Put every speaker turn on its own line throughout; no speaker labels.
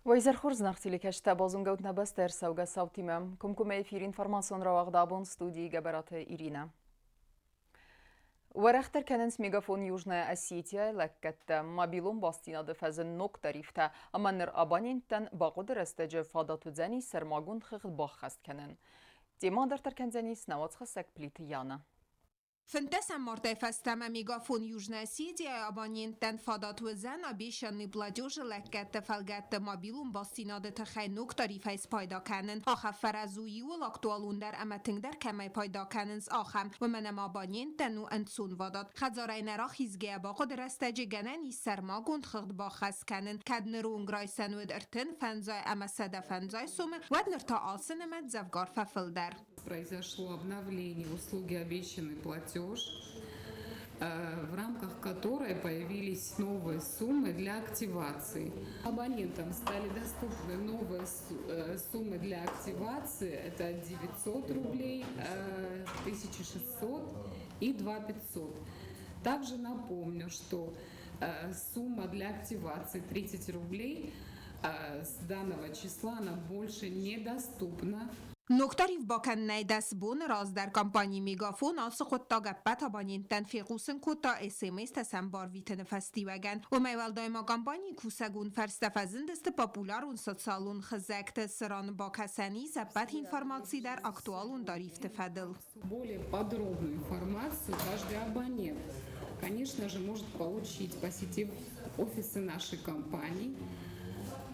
Уӕ изӕр хорз, зынаргъ телекӕсджытӕ, базонгӕут нӕ бӕстӕ ӕрцӕугӕ цаутимӕ. Комкоммӕ эфир информацион рауагъд абон студийы Гӕбӕраты Иринӕ. Уӕрӕхдӕр кӕнынц Мегафон Южная Осетия-йы лӕггӕдтӕ, мобилон бастдзинады фӕзынд ног тарифтӕ ӕмӕ ныр абоненттӕн бахъуыды рӕстӕджы фадат уыдзӕни сӕрмагонд хыгъд баххӕст кӕнын. Темӕ дарддӕр кӕндзӕнис нӕ уацхӕссӕг Плиты Яна.
15 мартӕй фӕстӕмӕ Мегафон Южная Осетия-йы абоненттӕн фадат уыдзӕн обещанный платежы лӕггӕдты фӕлгӕтты мобилон бастдзинады тыххӕй ног тарифӕй спайда кӕнын. Ахӕм фӕрӕз у иууыл актуалондӕр ӕмӕ тынгдӕр кӕмӕй пайда кӕнынц, ахӕм. Уымӕн ӕмӕ абоненттӕн у ӕнцонвадат. Хӕдзарӕй нӕ рахизгӕйӕ бахъуыды рӕстӕджы гӕнӕн ис сӕрмагонд хыгъд баххӕст кӕнын. Кӕд ныронг райсӕн уыд 35 ӕмӕ 150 сомы, уӕд ныр та алцы нымӕц дзӕвгар фӕфылдӕр.
Произошло обновление услуги «Обещанный платеж», в рамках которой появились новые суммы для активации. Абонентам стали доступны новые суммы для активации. Это 900 рублей, 1600 и 2 500. Также напомню, что сумма для активации 30 рублей с данного числа она больше недоступна.
Ног тариф бакӕнынӕй 10 боны раздӕр компани Мегафон ацы хъуыддаг ӕппӕт абоненттӕн фехъусын кодта СМС-тӕ сӕм барвитыны фӕстиуӕгӕн. Уымӕй уӕлдай ма компанийы кусӕгон фӕрстӕ фӕзындысты популярон социалон хызӕгты, цыран бакӕсӕн ис ӕппӕт информаци дӕр актуалон тарифты фӕдыл.
Более подробную информацию каждый абонент, конечно же, может получить, посетив офисы нашей компании,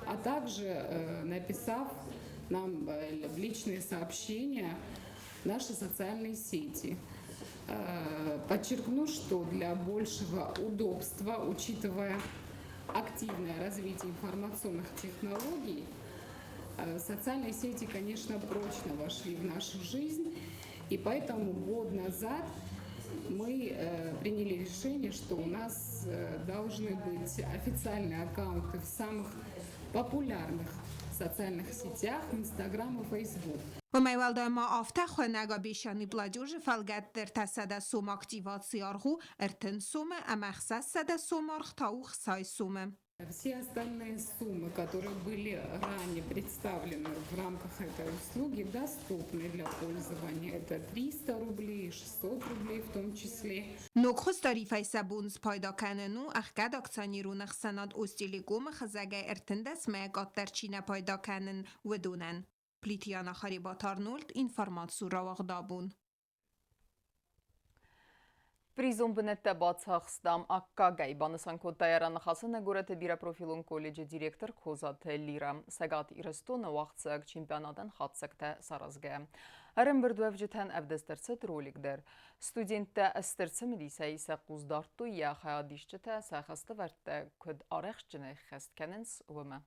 а также написав нам в личные сообщения в наши социальные сети. Подчеркну, что для большего удобства, учитывая активное развитие информационных технологий, социальные сети, конечно, прочно вошли в нашу жизнь, и поэтому год назад мы приняли решение, что у нас должны быть официальные аккаунты в самых популярных социальных сетях Инстаграм и Фейсбук.
Уымӕй уӕлдай ма афтӕ хуынӕг обещанный платежы фӕлгӕтты 300 сом активацийы аргъ у 30 сомы ӕмӕ 600 сом аргъ та у 60 сомы.
Все остальные суммы, которые были ранее представлены в рамках этой услуги, доступны для пользования. Это 300 рублей, 600 рублей в том числе.
Ногхуыз тарифӕй сӕ бон спайда кӕнын у ӕхгӕд акционерон ӕхсӕнад Остелеком-ы хызӕгӕй 13 мӕйӕ къаддӕр чи нӕ пайда кӕнын, уыдонӕн. Плитиана Харебат Арнольд, информаци рауагъдабон.
Призон бынӕттӕ бацахстам аккагӕй, банысан кодта йӕ раныхасы нӕ горӕты бирӕпрофилон колледжы директор Козаты Лира. Цӕгат Ирыстоны уагъдцӕуӕг чемпионатӕн хатдзӕгтӕ саразгӕ. Ӕрӕмбырдуӕвджытӕн ӕвдыст ӕрцыд ролик дӕр. Студенттӕ стыр цымыдисӕй сӕ хъус дардтой йӕ хайадисджытӕ сӕ хӕслӕвӕрдтӕ куыд арӕхстджынӕй ххӕст кӕнынц, уымӕ.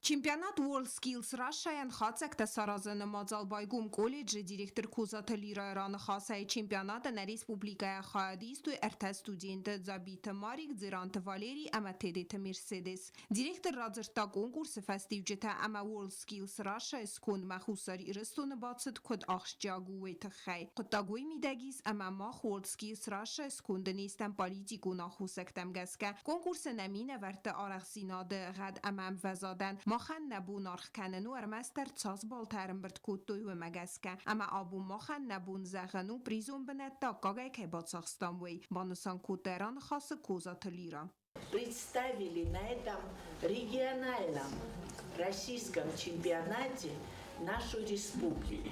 Чемпионат WorldSkills Russia-йӕн хатдзӕгтӕ саразыны мадзал байгом колледжы директор Козаты Лирайы раныхасӕй. Чемпионаты нӕ республикӕйӕ хайад истой ӕртӕ студенты Дзабиты Марик, Дзеранты Валерий ӕмӕ Тедеты Мерседес. Директор радзырдта конкурсы фӕстиуджытӕ ӕмӕ WorldSkills Russia-йы скондмӕ Хуссар Ирыстоны бацыд куыд ахсджиаг у, уый тыххӕй. Хъуыддаг уый мидӕг ис, ӕмӕ мах WorldSkills Russia-йы сконды не стӕм политикон аххосӕгтӕм гӕсгӕ. Конкурсы нӕ минӕвӕртты арӕхстдзинады гъӕд ӕмӕ ӕмвӕзадӕн махӕн нӕ бон аргъ кӕнын у ӕрмӕстдӕр цас баллтӕ ӕрӕмбырд кодтой, уымӕ гӕсгӕ. Ӕмӕ абон махӕн нӕ бон зӕгъӕн у, призон бынӕттӕ аккагӕй кӕй бацахстам, уый, банысан кодта раныхасы Козаты Лира.
Представили на этом региональном российском чемпионате нашу республику.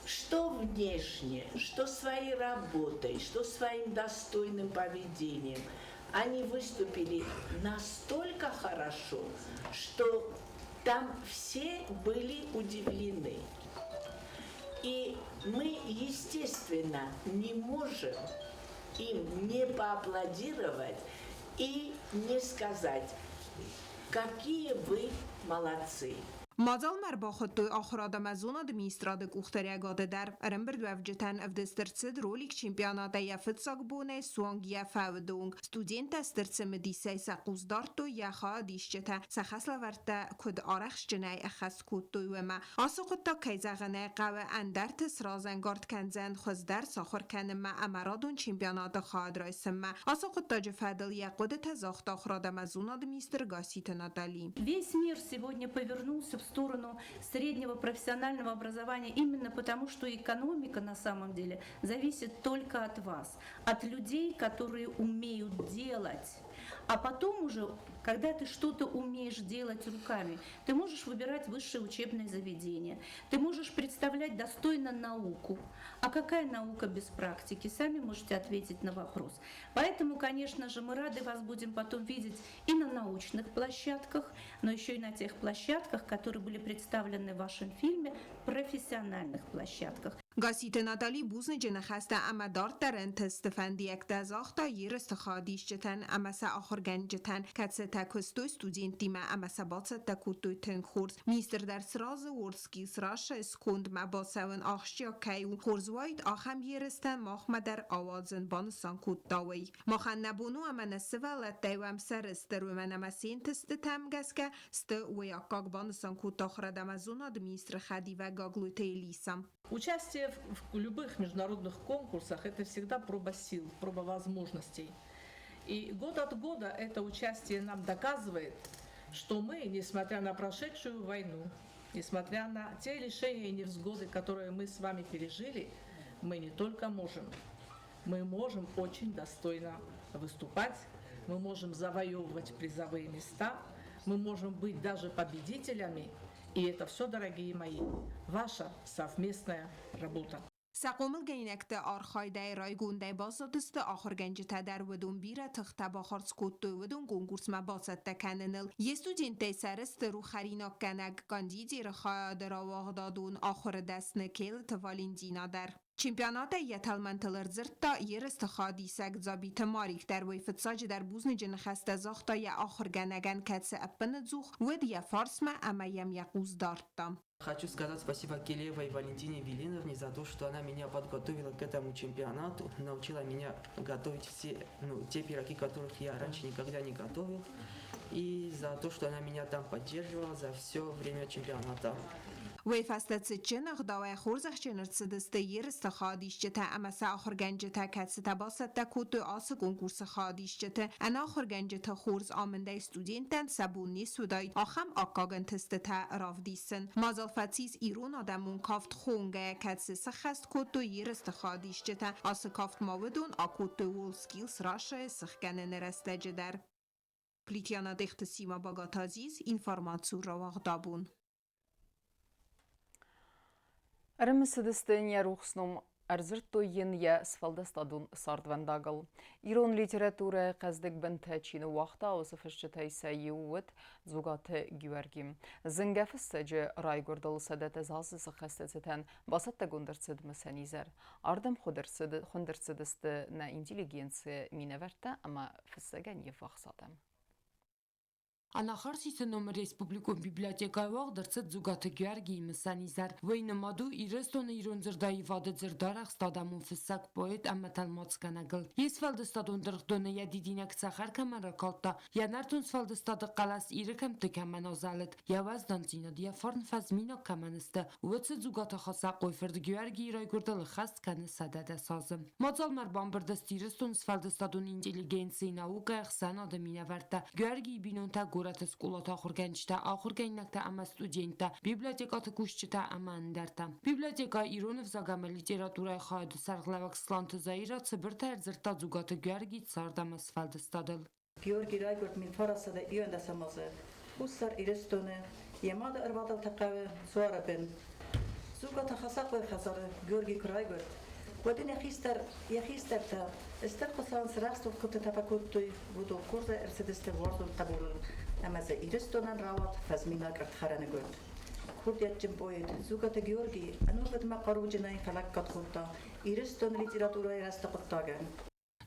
Что внешне, что своей работой, что своим достойным поведением – они выступили настолько хорошо, что там все были удивлены. И мы, естественно, не можем им не поаплодировать и не сказать, какие вы молодцы.
Мадзалмӕ ӕрбахуыдтой Ахуырад ӕмӕ зонады министрады къухдариӕгады дӕр. Ӕрӕмбырдуӕвджытӕн ӕвдыст ӕрцыд ролик чемпионатӕй йӕ фыццаг бонӕй суанг йӕ фӕуды онг. Студенттӕ стыр цымыдисӕй сӕ хъус дардтой йӕ хайадисджытӕ сӕ хӕслӕвӕрдтӕ куыд арӕхстджынӕй ӕххӕст кодтой, уымӕ. Ацы хъуыддаг, кӕй зӕгъын ӕй хъӕуы, ӕндӕрты сразӕнгард кӕндзӕн хуыздӕр сахуыр кӕнынмӕ ӕмӕ радон чемпионаты хайад райсынмӕ. Ацы хъуыддаджы фӕдыл йӕ хъуыдытӕ загъта Ахуырад ӕмӕ зонады министр Гасситы Натали.
Весь мир сегодня повернулся в сторону среднего профессионального образования именно потому, что экономика на самом деле зависит только от вас, от людей, которые умеют делать. А потом уже, когда ты что-то умеешь делать руками, ты можешь выбирать высшее учебное заведение, ты можешь представлять достойно науку. А какая наука без практики? Сами можете ответить на вопрос. Поэтому, конечно же, мы рады вас будем потом видеть и на научных площадках, но еще и на тех площадках, которые были представлены в вашем фильме, профессиональных площадках.
Гасситы Натали бузныджы ныхӕстӕ ӕмӕ дарддӕр ӕнтысты фӕндиӕгтӕ загъта ерысты хайадисджытӕн ӕмӕ сӕ ахуыргӕнджытӕн, кӕцытӕ куыстой студенттимӕ ӕмӕ сӕ бацӕттӕ кодтой тынг хорз. Министр дӕр сразы WorldSkills Russia-йы скондмӕ бацӕуын ахсджиаг кӕй у, хорз уаид ахӕм ерыстӕ махмӕ дӕр ауадзын, банысан кодта уый. Махӕн нӕ бон у ӕмӕ нӕ сывӕллӕттӕй уӕм сӕрыстыр, уымӕн ӕмӕ се нтыстытӕм гӕсгӕ сты уый аккаг, банысан кодта Ахуырад ӕмӕ зонады министры хӕдивӕг Гаглойты Элиса.
Участие в любых международных конкурсах – это всегда проба сил, проба возможностей. И год от года это участие нам доказывает, что мы, несмотря на прошедшую войну, несмотря на те лишения и невзгоды, которые мы с вами пережили, мы не только можем, мы можем очень достойно выступать, мы можем завоевывать призовые места, мы можем быть даже победителями. И это все, дорогие мои, ваша совместная работа.
Сӕ хъомылгӕнинӕгты архайдӕй райгондӕй баззадысты ахуыргӕнджытӕ дӕр. Уыдон бирӕ тыхтӕ бахардз кодтой уыдон конкурсмӕ бацӕттӕ кӕныныл. Йе студенттӕй сӕрыстыр у хӕринаггӕнӕг, кондитеры хайады рауагъдадон ахуыры дӕсны Келыты Валентина дӕр. Чемпионатӕй йӕ тӕлмӕнтыл ӕрдзырдта ерысты хайадисӕг Дзабиты Марик дӕр. Уый фыццаджыдӕр бузныджы ныхӕстӕ загъта йӕ ахуыргӕнӕгӕн, кӕцы ӕппыныдзух уыд йӕ фарсмӕ ӕмӕ йӕм йӕ хъус дардта.
Хочу сказать спасибо Келеевой Валентине Велиновне за то, что она меня подготовила к этому чемпионату, научила меня готовить все, ну, те пироги, которых я раньше никогда не готовил, и за то, что она меня там поддерживала за все время чемпионата.
Уый фӕстӕ цытджын ӕгъдауӕй хорзӕхджын ӕрцыдысты ерысты хайадисджытӕ ӕмӕ сӕ ахуыргӕнджытӕ, кӕцытӕ бацӕттӕ кодтой ацы конкурсы хайадисджыты. Ӕнахуыргӕнджыты хорз амындӕй студенттӕн сӕ бон не суыдаид ахӕм аккаг ӕнтыстытӕ равдисын. Мадзал фӕцис ирон адӕмон кафт Хонгӕ, кӕцы сӕххӕст кодтой ерысты хайадисджытӕ. Ацы кафт ма уыдон акодтой WorldSkills Russia-йы сыхгӕныны рӕстӕджы дӕр. Плитьяна Дехты Сима Багаты Азиз, информаци рауагъдабон.
Ӕрымысыдысты йын йӕ рухс ном, ӕрдзырдтой йын йӕ сфӕлдыстадон цардвӕндагыл. Ирон литературӕйы хъӕздыг бынтӕ чи ныууагъта, уыцы фысджытӕй сӕ иу уыд Дзугаты Геуӕрги. Зынгӕ фыссӕджы райгуырдыл сӕдӕтӕ азы сыххӕсты цытӕн бацӕттӕгонд ӕрцыд мысӕн изӕр. Ардӕм хуынд ӕрцыдысты нӕ интеллигенцийы минӕвӕрттӕ ӕмӕ фыссӕгӕн йе ввахс адӕм.
Анахарсисы номы республикон библиотекӕйы уагъд ӕрцыд Дзугаты Георгийы мысӕн изӕр. Уый нымад у Ирыстоны ирон дзырдаивады дзырдарӕхст адӕмон фыссӕг, поэт ӕмӕ тӕлмацгӕнӕгыл. Йе сфӕлдыстадон дыргъдоны йӕ дидинӕг цӕхӕр кӕмӕн ракалдта, йӕ нӕртон сфӕлдыстады хъӕлӕс Иры кӕмтты кӕмӕн азӕлыд, йӕ уӕздандзинад, йӕ фарн фӕзминаг кӕмӕн сты, уыцы Дзугаты Хасӕхъойы фырт Георгийы райгуырдыл ӕххӕст кӕны 110 азы. Мадзалмӕ ӕрбамбырд сты Ирыстоны сфӕлдыстадон интеллигенцийы, наукӕйы, ӕхсӕнады минӕвӕрттӕ, Георгийы бинонтӕ, горӕты скъолаты ахуыргӕнджытӕ, ахуыргӕнинӕгтӕ ӕмӕ студенттӕ, библиотекӕты кусджытӕ ӕмӕ ӕндӕртӕ. Библиотекӕ ирон ӕвзаг ӕмӕ литературӕйы хайады сӕргълӕууӕг Сланты Заирӕ цыбыртӕй ӕрдзырдта Дзугаты Георгийы цард ӕмӕ сфӕлдыстадыл.
Георгий райгуырд 1911 азы Хуссар Ирыстоны, йӕ мады ӕрвадӕлты хъӕуы Дзуары бын. Дзугаты Хасӕхъойы хӕдзары Георгий куы райгуырд, уӕд ын йӕ хистӕртӕ Стыр Хуыцауӕн цы рӕсугъд куывдтытӕ фӕкодтой, уыдон хорзӕй ӕрцыдысты уарзон хъӕбулыл ӕмӕ дзы Ирыстонӕн рауад фӕзминаг ӕрдхӕрӕны гуырд. Курдиатджын поэт Дзугаты Георгий ӕнувыд ӕмӕ хъаруджынӕй фӕлӕггад кодта Ирыстоны литературӕйы рӕзты хъуыддагӕн.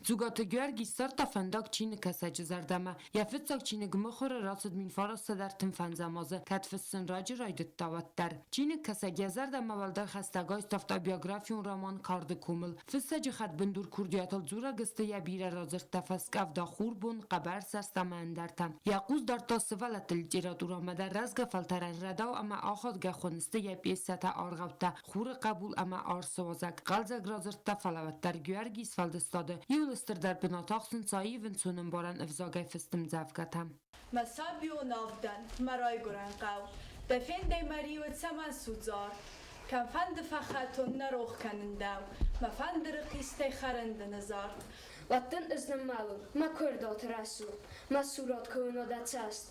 Дзугаты Георги ссардта фӕндаг чиныгкӕсӕджы зӕрдӕмӕ. Йӕ фыццаг чиныг мыхуыры рацыд 1935 азы, кӕд фыссын раджы райдыдта, уӕддӕр. Чиныгкӕсӕг йӕ зӕрдӕмӕ уӕлдай хӕстӕг айста автобиографион роман «Карды комыл». Фыссӕджы хӕдбындур курдиатыл дзурӕг сты йӕ бирӕ радзырдтӕ «Фӕскъӕвда хурбон», «Хъӕбӕрсӕст» ӕмӕ ӕндӕртӕ. Йӕ хъус дардта сывӕллӕтты литературӕмӕ дӕр, рӕзгӕ фӕлтӕрӕн рӕдау ӕмӕ ахадгӕ хуынысты йӕ пьесӕтӕ, аргъӕуттӕ, Хуры хъӕбул ӕмӕ арсы уазӕг. Хъӕлдзӕг радзырдта, фӕлӕ уӕддӕр Георгийы сфӕлдыстады иуыл стырдӕр бынат ахсынц аив ӕнцонӕмбарӕн ӕвзагӕй фыст ӕмдзӕвгӕтӕ.
Мӕ сабион авдӕн, мӕ райгуырӕн хъӕу, Дӕ фендӕй мӕ риуы цӕмӕн судзы арт? Кӕмфӕнды фӕхӕтон, нӕ рох кӕнын дӕу, Мӕ фӕндыры хъистӕй хӕрын дын ӕз арт.
Уӕд дын ӕз ныммӕлон, мӕ куырдуаты рӕсугъд, Мӕ сурӕт куы уына дӕ цӕст.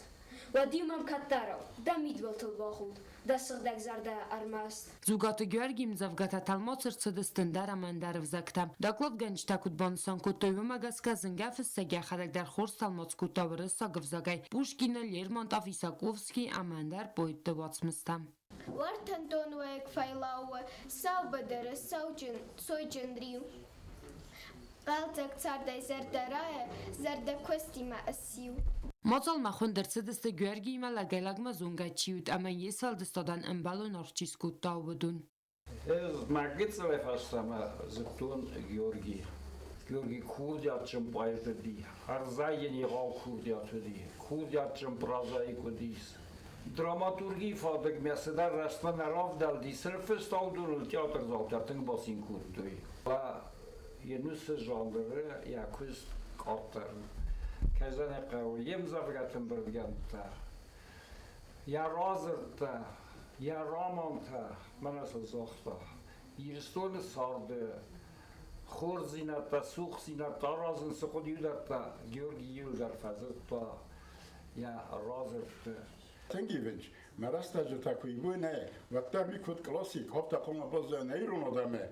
Уӕд-иу мӕм кӕддӕрау дӕ мидбылтыл бахуд, дӕ сыгъдӕг зӕрдӕ ӕрмӕст.
Дзугаты Георгийы ӕмдзӕвгӕтӕ тӕлмац ӕрцыдысты ӕндӕр ӕмӕ ӕндӕр ӕвзӕгтӕм. Докладгӕнджытӕ куыд банысан кодтой, уымӕ гӕсгӕ зынгӕ фыссӕг йӕхӕдӕг дӕр хорз тӕлмац кодта уырыссаг ӕвзагӕй Пушкины, Лермонтов, Исаковский ӕмӕ ӕндӕр поэтты уацмыстӕ.
Уартӕндон уӕйыг фӕйлауы, сау быдыры сауджын, сойджын риу. Хъӕлдзӕг цардӕй зӕрдӕрайӕ, зӕрдӕкуыстимӕ ссиу.
Мадзалмӕ хуынд ӕрцыдысты Георгиимӕ лӕгӕй-лӕгмӕ зонгӕ чи уыд ӕмӕ йе сфӕлдыстадӕн ӕмбӕлон аргъ чи скодта, уыдон.
Ӕз мӕ гыццылӕй фӕстӕмӕ зыдтон Георги. Георги курдиатджын поэт уыди, ӕрдзӕй йын егъау курдиат уыди, курдиатджын прозаик уыдис. Драматургийы фадыгмӕ цыдӕр рӕстмӕ нӕ равдӕлди, сырфыст аудоныл театрдзаутӕ тынг бацин кодтой. Йе нусы жанры йӕ куыст къаддӕр у. Кӕй зӕгъын ӕй хъӕуы, йе мдзӕвгӕты ӕмбырдгӕндтӕ, йӕ радзырдтӕ, йӕ романтӕ, мӕнӕ сын загъта, Ирыстоны царды хорздзинӕдтӕ, цухдзинӕдтӕ аразын цы хъуыди, уыдӕттӕ Георги иуылдӕр фӕдзырдта йӕ радзырдты.
Тынг ивынц. Мӕ рӕстӕджы та куы ивой нӕ, уӕддӕр ми куыд классик, афтӕ хъуамӕ баззайа нӕ ирон адӕмы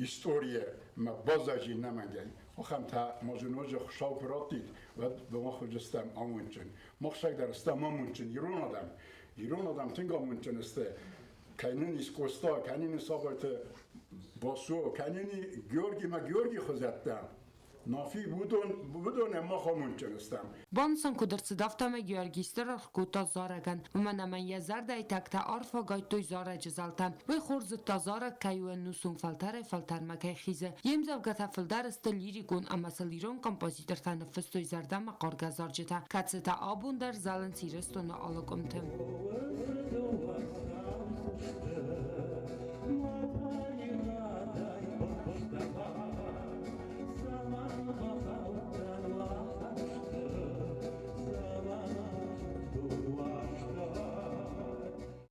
историйӕ мӕ баззайи нӕмӕнгӕй. Ахӕм та ма ноджы Хуыцау куы раттид, уӕд мах уыдзыстӕм амондджын. Мах дӕр стӕм амондджын ирон адӕм. Ирон адӕм тынг амондджын сты. Кӕй нын ис Къоста, кӕй нын ис Абайты Васо, кӕй нын Георги мӕ Георги хуызӕттӕ. Нафи уыдонӕн мах амондджын стӕм.
Банысан куыд ӕрцыд, афтӕмӕй Георги стыр аргъ кодта зарӕгӕн, уымӕн ӕмӕ йӕ зӕрдӕйы тӕгтӕ арф агайдтой зарӕджы зӕлтӕ. Уый хорз зыдта, зарӕг кӕй у ӕнусон фӕлтӕрӕй-фӕлтӕрмӕ кӕй хизы. Йе мдзӕвгӕтӕ фылдӕр сты лирикон ӕмӕ сыл ирон композитортӕ ныффыстой зӕрдӕмӕхъаргӕ зарджытӕ, кӕцытӕ абон дӕр зӕлынц Ирыстоны алы къуымты.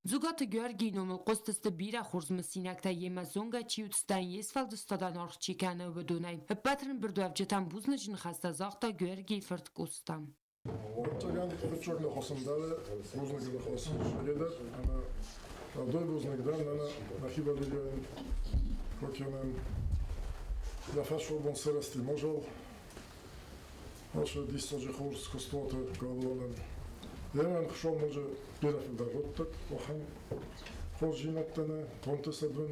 Дзугаты Георгийы номыл хъуыстысты бирӕ хорз мысинӕгтӕ йемӕ зонгӕ чи уыд, стӕй йе сфӕлдыстадӕн аргъ чи кӕны, уыдонӕй. Ӕппӕт ӕрӕмбырдуӕвджытӕн бузныджы ныхӕстӕ загъта Георгийы фырт Къоста.
Фыццагӕн фыццаг ныхасӕн дӕр бузныг ныхас ис ӕмӕ дой бузныг дӕн мӕнӕ нӕхи Валерийӕн Кокенӕн. Йӕ фӕсвӕдон сырӕзти мазал, ацы диссаджы хорз куыстуаты галуанӕн. Йемӕ Хуыцау ноджы бирӕ фылдӕр раттӕд ахӕм хорздзинӕдтӕ нӕ тонты бын.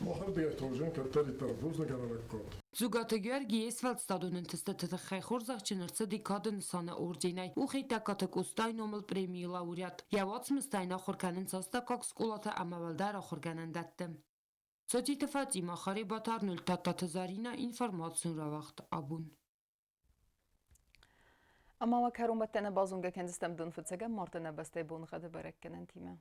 Махӕрдыгӕй хорзӕн кӕддӕриддӕр бузныг ӕмӕ лӕггад.
Дзугаты Георгийы сфӕлдыстадон ӕнтыстыты тыххӕй хорзӕхджын ӕрцыди кады нысаны орденӕй. У Хетӕгкаты Къостайы номыл премийы лауреат. Йӕ уацмыстӕ йын ахуыр кӕнынц астӕуккаг скъолаты ӕмӕ уӕлдӕр ахуыргӕнӕндӕтты. Цоциты Фатимӕ, Харебаты Арнольд, Тадтаты Заринӕ, информацион рауагъд абон.
Ӕмӕ уӕ кӕронбӕттӕны базонгӕ кӕндзыстӕм донфыцӕгӕн марты нӕ бӕстӕйы боныгъӕды бӕрӕггӕнӕнтимӕ.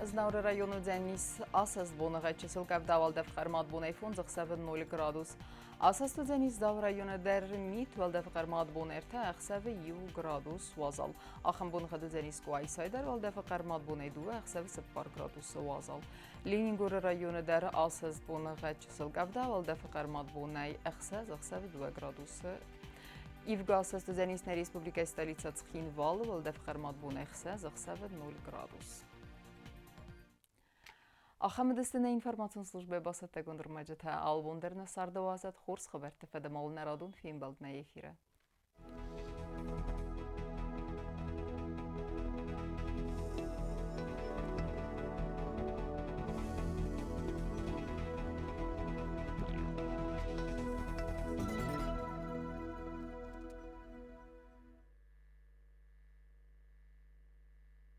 Знауыры районы уыдзӕнис асӕст боныгъӕд чысыл къӕвда уӕлдӕф хъӕрмад бонӕй фондз ӕхсӕвы 0 градус. Асӕст уыдзӕнис Дзауы районы дӕр мит уӕлдӕфы хъӕрмад бон ӕртӕ ӕхсӕвы 1 градус уазал. Ахӕм боныгъӕд уыдзӕнис Къуайсайы дӕр уӕлдӕфы хъӕрмад бонӕй дыууӕ ӕхсӕвы 4 градусы уазал. Ленингоры районы дӕр асӕст боныгъӕд чысыл къӕвда уӕлдӕфы хъӕрмад бонӕй ӕхсӕз ӕхсӕвы 2 градусы. Ивгӕ асӕст уыдзӕнис нӕ республикӕйы столицӕ Цхинвалы уӕлдӕфы хъӕрмад бонӕй ӕхсӕз ӕхсӕвы 0 градус. Ахӕм уыдысты нӕ информацион службӕйы бацӕттӕгонд ӕрмӕджытӕ. Алыбон дӕр нӕ царды уадзӕд хорз хабӕртты фӕдыл нӕ радон фембӕлд нӕ эфиры.